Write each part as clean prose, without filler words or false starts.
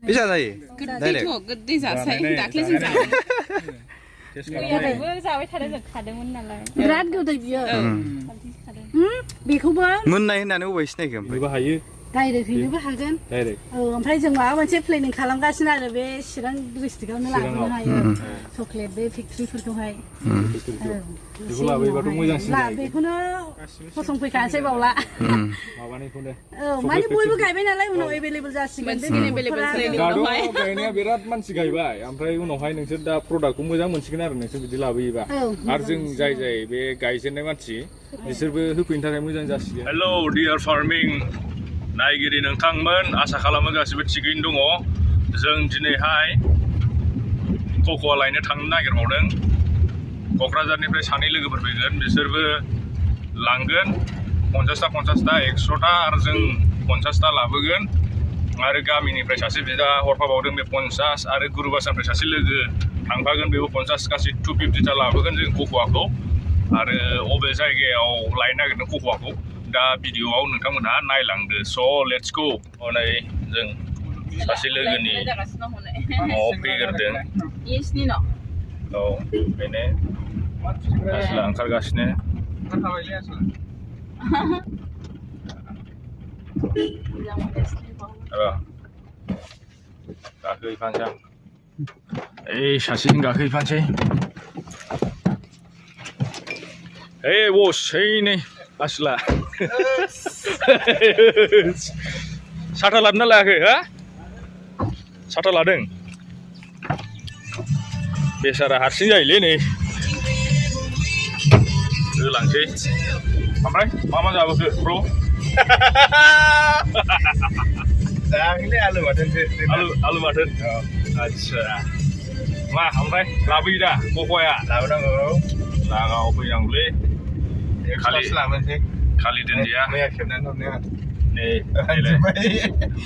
बेसा जायो गोदैथ' गोदै जासाय दाख्लै जों जादों गोदैबो जाबाय थादों जों खादोंमोन नालाय बिराद गोदै बियो बेखौबो मोननाय होननानै अबाय सिनायखो ओमफ्राय हायो डाइरेक्ट हैनोबो हागोन औ ओमफ्राय जों माबा मोनसे प्लेनिं खालामगासिनो आरो बे चिरां डिस्ट्रिक्टआवनो लाबोनो हायो चक्लेट बे फेक्ट्रिफोरखौहाय बेखौ लाबोयोबाथ' मोजांसिन जायो बेखौनो फसंफैखानोसै बावला माबानायखौनो औ माने बयबो गायबाय नालाय उनाव एभेलेबल जासिगोन दाथ' गायनाया बिराद मानसि गायबाय ओमफ्राय उनावहाय नोंसोर दा प्रडाक्टखौ मोजां मोनसिगोन आरो नोंसोर बिदि लाबोयोबा आरो जों जाय बे गायजेननाय मानसि बिसोरबो होफैनो थाखाय मोजां जासिगोन हेलौ डियार फार्मिं नायगिरि नोंथांमोन आसा खालामो गासिबो थिगैनो दङ जों दिनैहाय कक'आ लायनो थांनो नागिरबावदों क'क्राझारनिफ्राय सानै लोगोफोर फैगोन बिसोरबो लांगोन 50टा 100टा आरो जों 50टा लाबोगोन आरो गामिनिफ्राय सासे बिदा हरफाबावदों बे 50 आरो गुरुबासानिफ्राय सासे लोगो थांफागोन बेबो 50 गासै 250टा लाबोगोन जों कक'आखौ आरो अबे जायगायाव लायनो नागिरदों कक'आखौ दा भिडिअआव नोंथांमोनहा नायलांदो स' लेट्स गो हनै जों सासे लोगोनि न'आव फैग्रोदों औ बेनो आसला ओंखारगासिनो गाखोहैफानोसै आं ओइ सासेजों गाखोहैफानोसै ओइ बस ओइ नै आसला साथा लादोंना लायाखै हा साथा लादों बेसारा हारसिं जायोलै नै होलांसै ओमफ्राय मा जाबोखो ब्र जायाखैलै आलु बाथोनसो आलु बाथोन आदसा मा ओमफ्राय लाबोयो दा कक'आ लाबोनांगौ लागाव फैनांगौलै खालि दोनदिया मैया खेबनानै हरनाया नै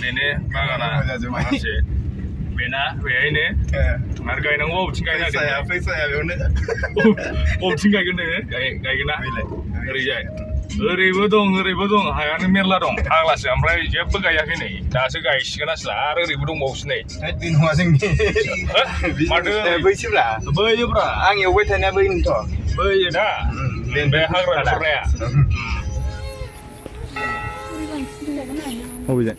बेनो बागाना माखासे बेना बेहायनो आरो गायनांगौ बबेथिं गायनो नागिरदों फैसाया बेयावनो बबेथिं गायगोन नोङो गायगोन ना ओरैजाय ओरैबो दं हायानो मेरला दं फाग्लासो ओमफ्राय जेबो गायाखै नै दासो गायसिगोन आसला आरो ओरैबो दंबावोसो नै बे नङा जोंनि माथो बैसोब्रा बैयोब्रा आं एवबाय थानाया बैनोथ' बैयो दा बे हाग्रा ओंखारनाया बबेजों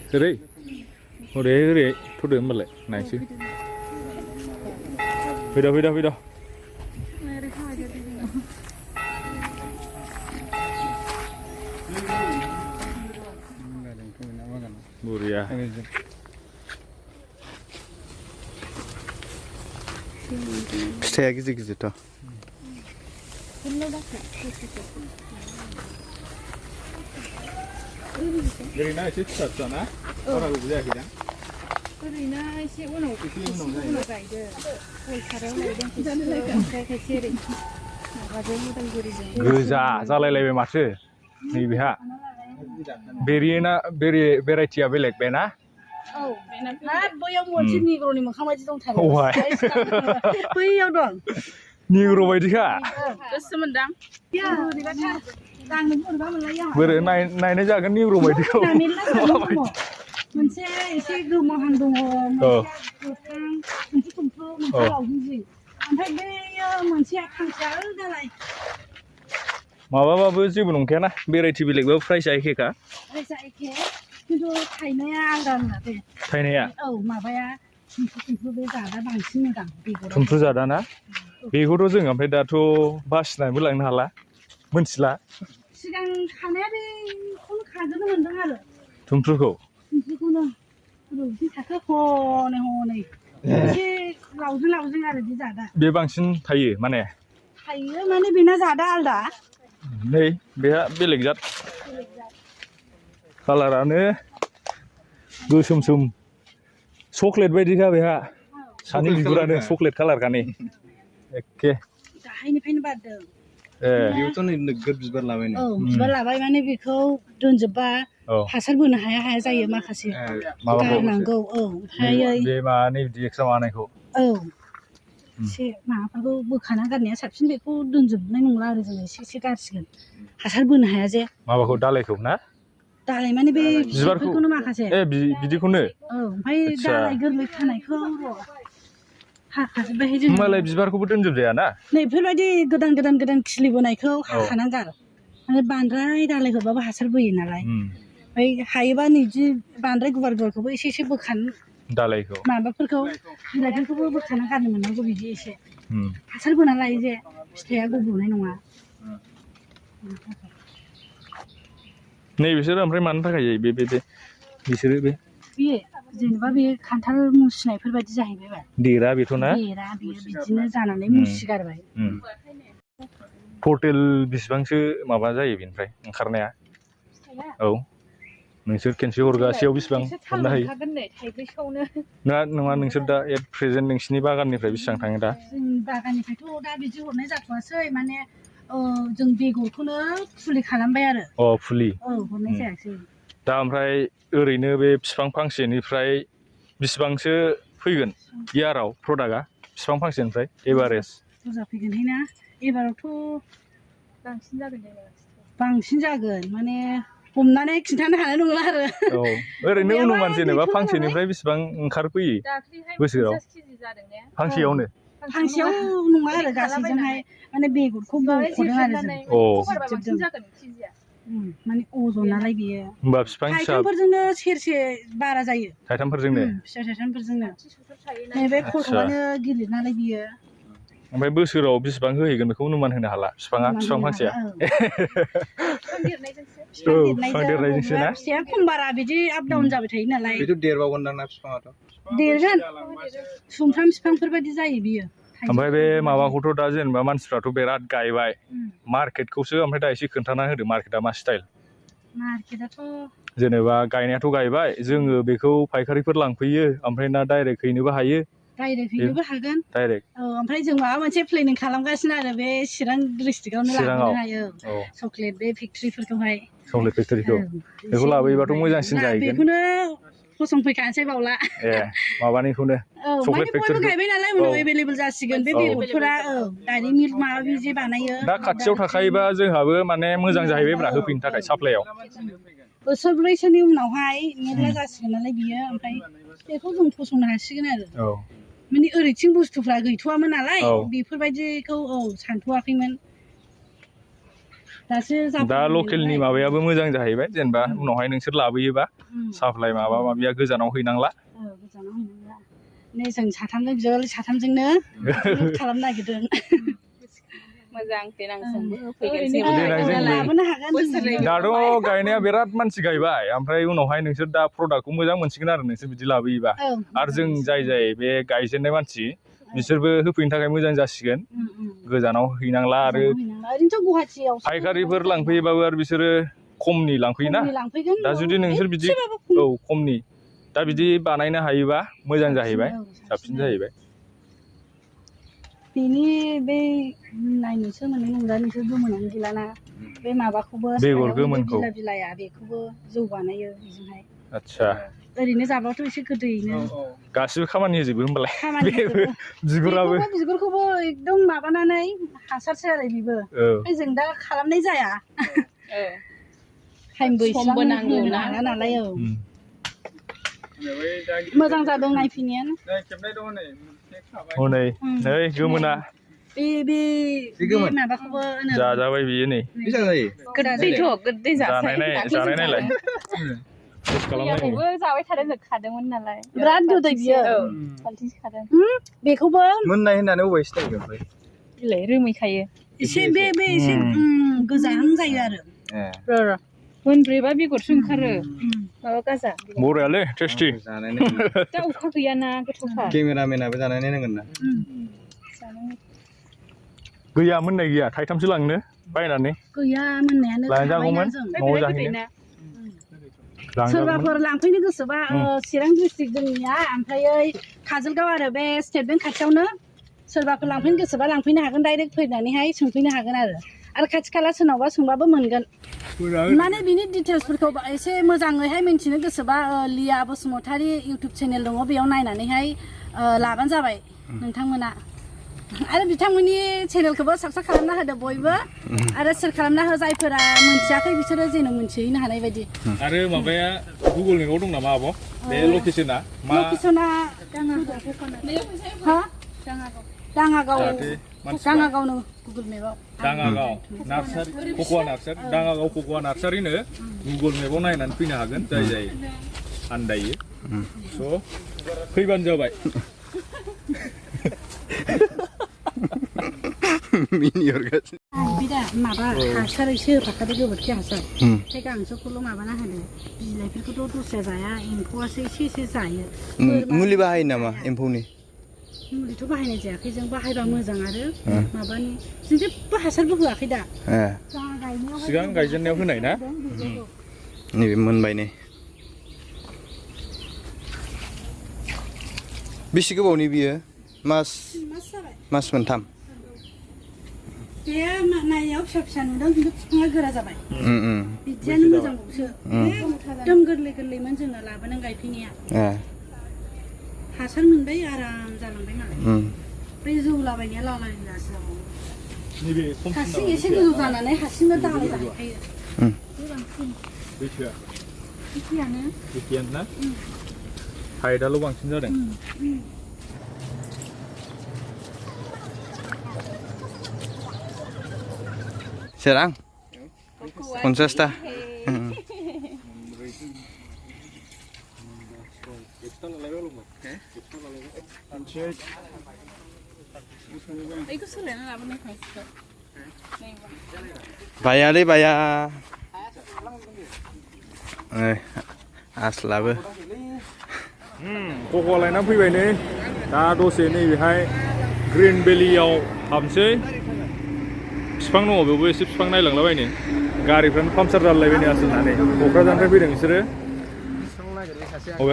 ओरै थ'दो होमबालाय नायसै फैदा बुरिया फिथाइया गिदिरथ' ओरैनो एसे फिसा ना बारा गोबाव जायाखै दा ओरैनो एसे उनाव गायदो गय खारायाव लायदों ओमफ्राय खायसे ओरै माबाजों उदालगुरिजों गोजा जालायलायबाय माथो नैबेहा भेराइटिया बेलेग बे ना औ हाब बैयाव मोनसे निग्र'नि मोखां बायदि दंथारो बैयाव दं निग्र' बायदिखा गोसोमोनदां बोरै नायनाय जागोन निग्र' बायदिखौ मोनसे एसे गोमोहां दङ गोथां मोनसे थुमफ्रु मोनसे लावजिं ओमफ्राय बेयो मोनसे खांख्रा दालाय माबाबाबो जेबो नंखायाना भेराइटि बेलेगबाबो प्राइसआ एखेखा प्राइसआ एखे खिन्थु थायनाया आलादा नङा बे थायनाया औ माबाया थुमफ्रु बे जादा बांसिन मोजां थुमफ्रु जादा ना बेखौथ' जों ओमफ्राय दाथ' बासिनानैबो लांनो हाला मोनथिला सिगां खानाया बेखौनो खाजोबनो मोनदों आरो थुमफ्रुखौनो बिदि थाखो हनै एसे लावजिं आरो बि जादा बे बांसिन थायो माने बेना जादा आलदा नै बेहा बेलेग जात कालारानो गोसोम चक्लेट बायदिखा बेहा सानि बिगुरानो चक्लेट कालारखा नै एखे गाहायनिफ्रायनो बारदों बेयावथ' नै नोगोद बिबार लाबाय औ बिबार लाबाय माने बेखौ दोनजोबबा हासार बोनो हाया जायो माखासे गारनांगौ ओमफ्राय बे माबानि बिदि एक्सट्रा माबानायखौ एसे माबाफोरखौ बोखाना गारनाया साबसिन बेखौ दोनजोबनाय नंला आरो जों एसे गारसिगोन हासार बोनो हाया जे माबाखौ दालायखौ ना दालाय माने बे बिबारखौ बिबारखौनो माखासे बिदिखौनो ओमफ्राय दालाय गोरलै थानायखौ र' हाखाजोब्बायहाय जों होमबालाय बिबारखौबो दोनजोबजाया ना नै बेफोरबायदि गोदान खिलिबोनायखौ हाखानांगौ आरो माने बांद्राय दालाय हरबाबो हासार बोयो नालाय ओमफ्राय हायोबा नैदि बांद्राय गुवारखौबो एसे बोखानो दालायखौ माबाफोरखौ बिलाइफोरखौबो बोखाना गारनो मोननांगौ बिदि एसे हासार बोना लायो जे फिथाइया गबोनाय नङा नै बिसोर ओमफ्राय मानो थाखाय जायो बे बिसोरो बे जेनेबा बे खान्थाल मुसिनायफोर बायदि जाहैबाय देरा बेथ' ना देरा बेयो बिदिनो जानानै मुसिगारबाय टटेल बेसेबांसो माबा जायो बेनिफ्राय ओंखारनाया औ नोंसोर खेनसे हरगासेयाव बेसेबां हरनो हायो नङा नोंसोर दा एट प्रेजेन्ट नोंसिनि बागाननिफ्राय बेसेबां थाङो दा जों बागाननिफ्रायथ' दा बिदि हरनाय जाथ'वासै माने जों बेगरखौनो फुलि खालामबाय आरो फुलि हरनाय जायासै दा ओमफ्राय ओरैनो बे बिफां फांसेनिफ्राय बेसेबांसो फैगोन इयाराव प्रडाक्टआ बिफां फांसेनिफ्राय एभारेज बुरजा फैगोनहाय ना एबारावथ' बांसिन जागोन माने हमनानै खिन्थानो हानाय नंला आरो ओरैनो अनुमान जेनेबा फांसेनिफ्राय बेसेबां ओंखारफैयो बोसोराव फांसेयावनो नङा आरो गासैजोंहाय माने बेगरखौ बख'दों आरो जों माने अजन नालाय बियो होमबा बिफां थाइथामफोरजोंनो सेरसे बारा जायो थाइथामफोरजोंनो फिसा थाइथामफोरजोंनो नैबे खर'आनो गिलिर नालाय बियो ओमफ्राय बोसोराव बेसेबां होहैगोन बेखौ अनुमान होनो हाला बिफां फांसेया बिफां देरनायजोंसो ना फिथाइया खम बारा बिदि आप डाउन जाबाय थायो नालाय बेथ' देरबावगोन दां ना बिफाङाथ' देरगोन सुमफ्राम बिफांफोर बायदि जायो बियो ओमफ्राय बे माबाखौथ' दा जेनेबा मानसिफ्राथ' बिराद गायबाय मार्केटखौसो ओमफ्राय दा एसे खोन्थाना होदो मार्केटआ मा स्टाइल मार्केटआथ' जेनेबा गायनायाथ' गायबाय जोङो बेखौ फायखारिफोर लांफैयो ओमफ्राय ना डाइरेक्ट हैनोबो हायो डाइरेक्ट हैनोबो हागोन डाइरेक्ट ओमफ्राय जों माबा मोनसे प्लेनिं खालामगासिनो आरो बे चिरां डिस्ट्रिक्टआवनो लाबोनो हायो चक्लेट बे फेक्ट्रिफोरखौहाय चक्लेट फेक्ट्रिखौ बेखौ लाबोयोबाथ' मोजांसिन जाहैगोन बेखौनो फसंफैखानोसै बावला माबानिखौनो चक्लेट फेक्ट्रि गायबाय नालाय उनाव एभेलेबल जासिगोन बे बेगरफोरा डायरि मिल्क माबा बिदि बानायो दा खाथियाव थाखायोबा जोंहाबो माने मोजां जाहैबायब्रा होफैनो थाखाय साप्लाइयाव बोसोरब्रैसोनि उनावहाय मेरला जासिगोन नालाय बियो ओमफ्राय बेखौ जों फसंनो हासिगोन आरो माने ओरैथिं बुस्थुफ्रा गैथ'वामोन नालाय बेफोरबायदिखौ सानथ'वाखैमोन दा लकेलनि माबायाबो मोजां जाहैबाय जेनेबा उनावहाय नोंसोर लाबोयोबा साप्लाइ माबा माबिया गोजानाव हैनांला नै जों साथामजोंनो खालामनो नागिरदों मोजां दाथ' गायनाया बिराद मानसि गायबाय ओमफ्राय उनावहाय नोंसोर दा प्रडाक्टखौ मोजां मोनसिगोन आरो नोंसोर बिदि लाबोयोबा आरो जों जाय बे गायजेननाय मानसि बिसोरबो होफैनो थाखाय मोजां जासिगोन गोजानाव हैनांला आरो फायखारिफोर लांफैयोबाबो आरो बिसोरो खमनि लांफैयोना दा जुदि नोंसोर बिदि खमनि दा बिदि बानायनो हायोबा मोजां जाहैबाय साबसिन जाहैबाय बेनि बे नायनोसो मोननाय नंला नोंसोर गोमोनानो गैलाना बे माबाखौबो बेगर गोमोनखौ बिलाइया बेखौबो जौ बानायो बेजोंहाय आच्छा ओरैनो जाबाथ' एसे गोदैनो गासिबो खामानि होजोबो होमबालाय बिगुरखौबो एकदम माबानानै हासारसो आरो बेबो जों दा खालामनाय जाया टाइमबो इसेबां नांगौ नालाय मोजां जादों नायफैनायानो हनै गोमोना बे माबाखौबो जाजाबाय बियो नै गोदै जानाय नायलाय जाबाय खादोंमोन नालाय बिराद गोदै बियो बेखौबो मोननाय होननानै अबाय सिनायगोन ओमफ्राय बिलाइ रोमैखायो एसे बे एसे गोजाहां जायो आरो मोनब्रैबा बेगरसो ओंखारो माबा गाजा बरियालै टेस्टि दा अखा गैयाना गोथावथार केमेरामेनाबो जानाय नायनांगोन ना गैया मोननाय गैया थाइथामसो लांनो बायनानै गैया मोननायानो लांजागौमोन न'आव जाहैनो सोरबाफोर लांफैनो गोसोबा चिरां डिस्ट्रिक्ट जोंनिया ओमफ्राय काजलगाव आरो बे स्टेट बेंक खाथियावनो सोरबाफोर लांफैनो गोसोबा लांफैनो हागोन डाइरेक्ट फैनानैहाय सोंफैनो हागोन आरो खाथि खाला सोरनावबा सोंबाबो मोनगोन माने बिनि डिटेल्सफोरखौ एसे मोजाङैहाय मिन्थिनो गोसोबा लिया बसुमतारी इउटुब चेनेल दङ बेयाव नायनानैहाय लाबानो जाबाय नोंथांमोना आरो बिथांमोननि चेनेलखौबो साबस्क्राइब खालामना होदो बयबो आरो शेयार खालामना हो जायफोरा मोनथियाखै बिसोरो जेन' मोनथिहैनो हानाय बायदि आरो माबाया गुगोल मेपआव दं नामा आब' बे लकेसना मा लकेसना हा दाङागावनो गुगोल मेपआव दाङागाव नार्सारि कक'वा नार्सारि दाङागाव कक'वा नार्सारिनो गुगोल मेपआव नायनानै फैनो हागोन जाय जाय आन्दायो स' फैबानो जाबाय मिनि हरगासिनो बिदा माबा हासार एसे होफाखादो गोबोरखि हासार ओमफ्राय गांसोखौल' माबाना होदो बिलाइफोरखौथ' दस्रा जाया एम्फौआसो एसे जायो मुलि बाहायो नामा एम्फौनि मुलिथ' बाहायनाय जायाखै जों बाहायबा मोजां आरो माबानि जों जेबो हासारबो होआखै दा सिगां गायजेननायाव होनाय ना नैबे मोनबाय नै बेसे गोबावनि बियो मास मोनथाम बे नायाव फिसा फिसा नुदों खिन्थु बिफाङा गोरा जाबाय बिदियानो मोजांबावसो एकदम गोरलै गोरलैमोन जोङो लाबोनानै गायफैनाया हासार मोनबाय आराम जालांबाय मालाय बे जौलाबायनाया लावलाबायनासो जाबावो हारसिं एसे गोजौ जानानै हारसिंनो दालाय जाहैखायो बेखियानो ना हाइटआल' बांसिन जादों Serang 50 ta Bayar deh bayar आस्लाबो कक'वा लायना फैबाय नै दा दसे नैबेहाय ग्रिन भेलियाव हाबनोसै बिफां दङ बेयावबो एसे बिफां नायलांलाबायनो गारिफ्रानो पाम्पसार जालायबाय नै आसोलनानै क'क्राझारनिफ्राय फैदों बिसोरो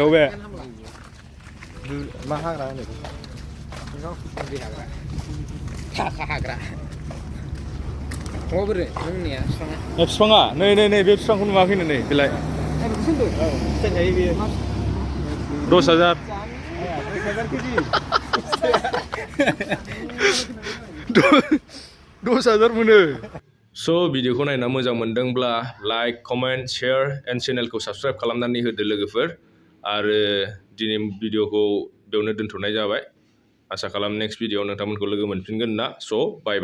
अबे मा हाग्रा होनो हाग्रा बिफाङा नै बे बिफांखौ नुवाखैनो नै बेलाय 10,000 10,000 मोनो स' भिडिअखौ नायना मोजां मोनदोंब्ला लाइक कमेन्ट शेयार एन्ड चेनेलखौ साबस्क्राइब खालामनानै होदो लोगोफोर आरो दिनै भिडिअखौ बेयावनो दोनथ'नाय जाबाय आसा खालाम नेक्स्ट भिडिअआव नोंथांमोनखौ लोगो मोनफिनगोन ना स' बाय